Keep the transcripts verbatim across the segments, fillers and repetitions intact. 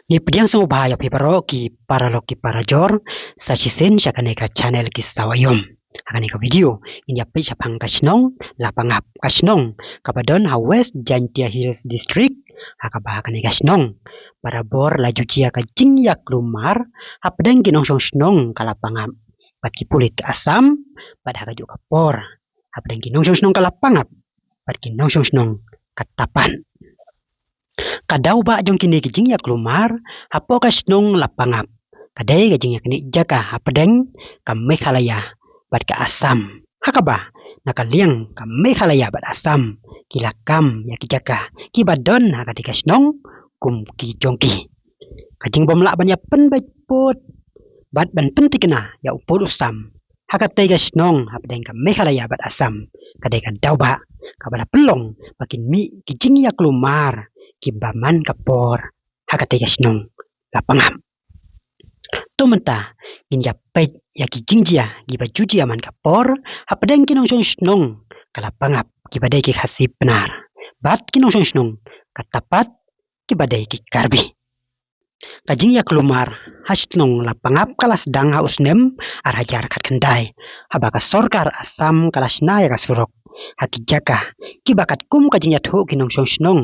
Ngi pdiang sngewbha ïa phi baroh ki paralok ki parajor, sa shisien sha kane ka channel Ki Sawa Ïom. Ha kane ka video ngin ïa peit shaphang ka shnong Lapangap, ka shnong kaba don ha West Jaintia Hills District, ha kaba ha kane ka shnong barabor la ju jia ka jingïaklumar hapdeng ki nongshong shnong ka Lapangap bad ki pulit ka Assam, bad ha kajuh ka por hapdeng ki nongshong shnong ka Lapangap bad ki nongshong shnong ka Tapat. Ka daw ba jong kine ki jingïaklumar hapoh ka shnong Lapangap ka dei ka jingïaknieh jaka hapdeng ka Meghalaya bad ka Assam. Ha kaba na ka liang ka Meghalaya bad Assam ki la kam ïa ki jaka kiba don ha katei ka shnong kum ki jong ki. Ka jingbym lah ban ïa pynbeit pud bad ban pynthikna ïa u pud u sam ha katei ka shnong hapdeng ka Meghalaya bad Assam ka dei ka daw ba kaba la pynlong ba kin mih ki jingïaklumar kiba man ka por ha katei ka shnong Lapangap. To mynta ngin ïa peit ïa ki jingjia kiba ju jia man ka por hapdeng ki nongshong shnong ka Lapangap kiba dei ki Khasi Pnar bad ki nongshong shnong ka Tapat kiba dei ki Karbi. Ka jingïaklumar ha shnong Lapangap ka la sdang ha u snem ar hajar khatkhyndai, haba ka sorkar Assam ka la shna ïa ka surok ha ki jaka kiba katkum ka jingïathuh ki nongshong shnong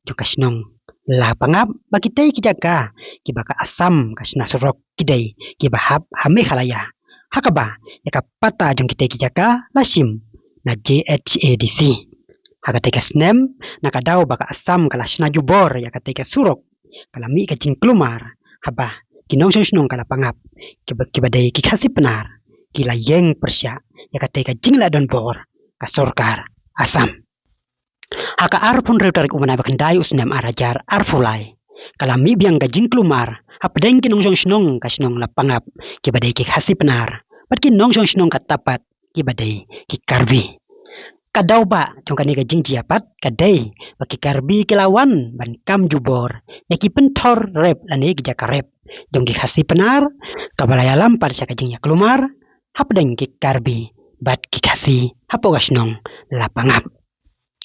jong ka shnong Lapangap ba kitei ki jaka kiba ka Assam ka shna surok ki dei kiba hap ha Meghalaya. Ha kaba ïa ka pata jong kitei ki jaka la shim na J H A D C. Ha katei ka snem, na ka daw ba ka Assam ka la shna jubor ïa katei ka surok, ka la mih ka jingklumar haba ki nongshong shnong ka Lapangap kiba, kiba dei ki Khasi Pnar ki la ïeng pyrshah ïa katei ka jingleh donbor ka sorkar Assam. Ha ka arphew hynriew tarik u bnai ba khyndai u snem ar hajar arphew lai, ka la mih biang ka jingklumar hapdeng ki nongshong shnong ka shnong Lapangap kiba dei ki Khasi Pnar bad ki nongshong shnong ka Tapat kiba dei ki Karbi. Ka daw ba jong kane ka jingjia pat ka dei ba ki Karbi ki la wan ban kam jubor ïa ki pynthor rep lane ki jaka rep jong ki Khasi Pnar, kaba la ïalam pat sha ka jingïaklumar hapdeng ki Karbi bad ki Khasi hapoh ka shnong Lapangap.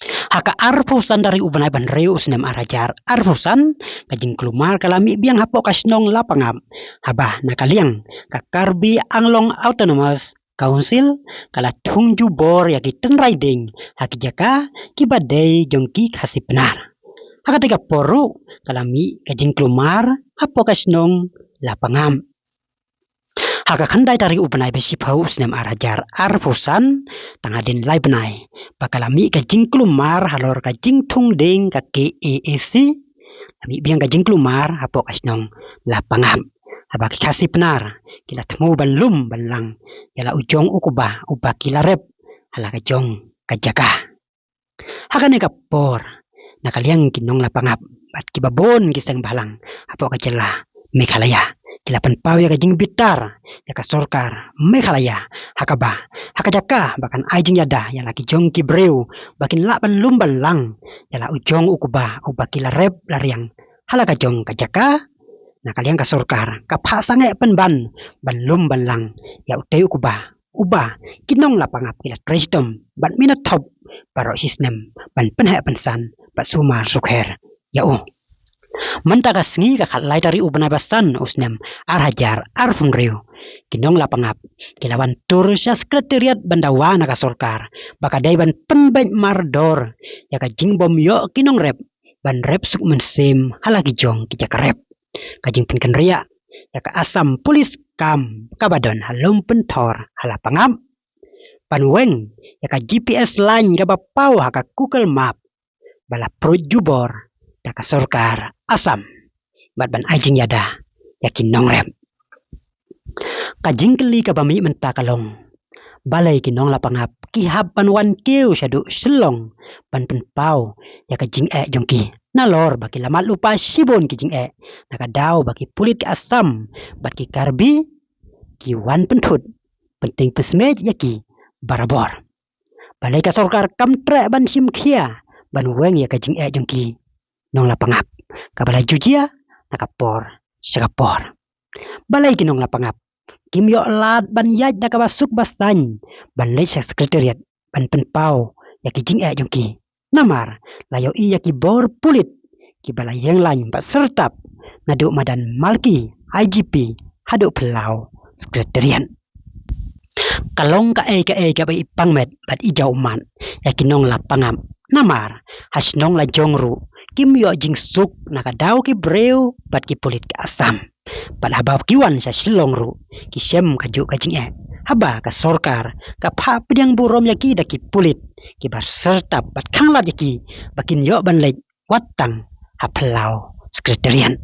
Ha ka arphew san tarik u bnai ba hynriew u snem ar hajar arphew san, ka jingklumar ka la mih biang hapoh ka shnong Lapangap, haba na ka liang ka Karbi Anglong Autonomous Council ka la thung jubor ïa ki tynrai dieng ha ki jaka kiba dei jong ki Khasi Pnar. Ha katei ka por ruh ka la mih ka jingklumar hapoh ka shnong Lapangap. Ha ka khyndai tarik u bnai ba shiphew u snem ar hajar arphew san, tang hadien lai bnai ba ka la mih ka jingklumar halor ka jingthung dieng ka K A A C, la mih biang ka jingklumar hapoh ka shnong Lapangap, haba ki Khasi Pnar ki la thmu ban lum ban lang ïa la u jong u kba uba ki la rep ha la ka jong ka jaka. Ha kane ka por, na ka liang ki nong Lapangap bad kiba bun ki seng bhalang hapoh ka jylla Meghalaya ki la pynpaw ïa ka jingbitar ïa ka sorkar Meghalaya, ha kaba ha ka jaka ba kan ai jingïada ïa la ki jong ki briew ba kin lah ban lum ban lang ïa la u jong u kba uba ki la rep la riang ha la ka jong ka jaka, na ka liang ka sorkar ka phah sangeh pynban ban lum ban lang ïa utei u kba uba ki nong Lapangap ki la trei shitom bad mynta thop baroh shisnem ban pynheh pynsan bad sumar sukher ïa u. Mynta ka sngi ka khatlai tarik u bnai ba san u snem ar hajar arphew hynriew, ki nong Lapangap ki la wan tur sha sekretariat ban dawa na ka sorkar ba ka dei ban pynbeit mardor ïa ka jingbym ïoh ki nongrep ban rep suk mynsiem ha la ki jong ki jaka rep. Ka jingpynkynriah ïa ka Assam Police Camp kaba don ha Lum Pynthor ha Lapangap, ban weng ïa ka G P S line kaba paw ha ka Google Map ba la pruid jubor da ka sorkar Assam, bad ban ai jingïada ïa ki nongrep. Ka jingkylli kaba mih mynta ka long, balei ki nong Lapangap ki hap ban wan kiew shaduh Shillong ban pynpaw ïa ka jingeh jong ki, nalor ba ki la mad lypa shibun ki jingeh na ka daw ba ki pulit ka Assam bad ki Karbi ki wan pynthut pyntieng pynsmiej ïa ki barabor? Balei ka sorkar kam treh ban shim khia ban weng ïa ka jingeh jong ki nong Lapangap kaba la ju jia na ka por sha ka por? Balei ki nong Lapangap kim ïoh lad ban ïaid da kaba suk ba saiñ ban leit sha sekretariat ban pynpaw ïa ki jingeh jong ki? Namar la ïohi ïa ki bor pulit kiba la ïeng lain bad syrtap naduh madan Malki, I G P, haduh Phyllaw Secretariat. Ka long kaei kaei kaba i pangmet bad i jaw ummat ïa ki nong la pangap. Namar ha shnong la jong ruh kim ïoh jingsuk na ka daw ki briew bad ki pulit ka Assam. Bad haba ki wan sha Shillong ruh ki shem kajuh ka jingeh haba ka sorkar ka phah pdiang burom ïa ki da ki pulit kiba syrtap bad khanglad ïa ki ba kin ïoh ban leit wat tang ha Phyllaw Secretariat.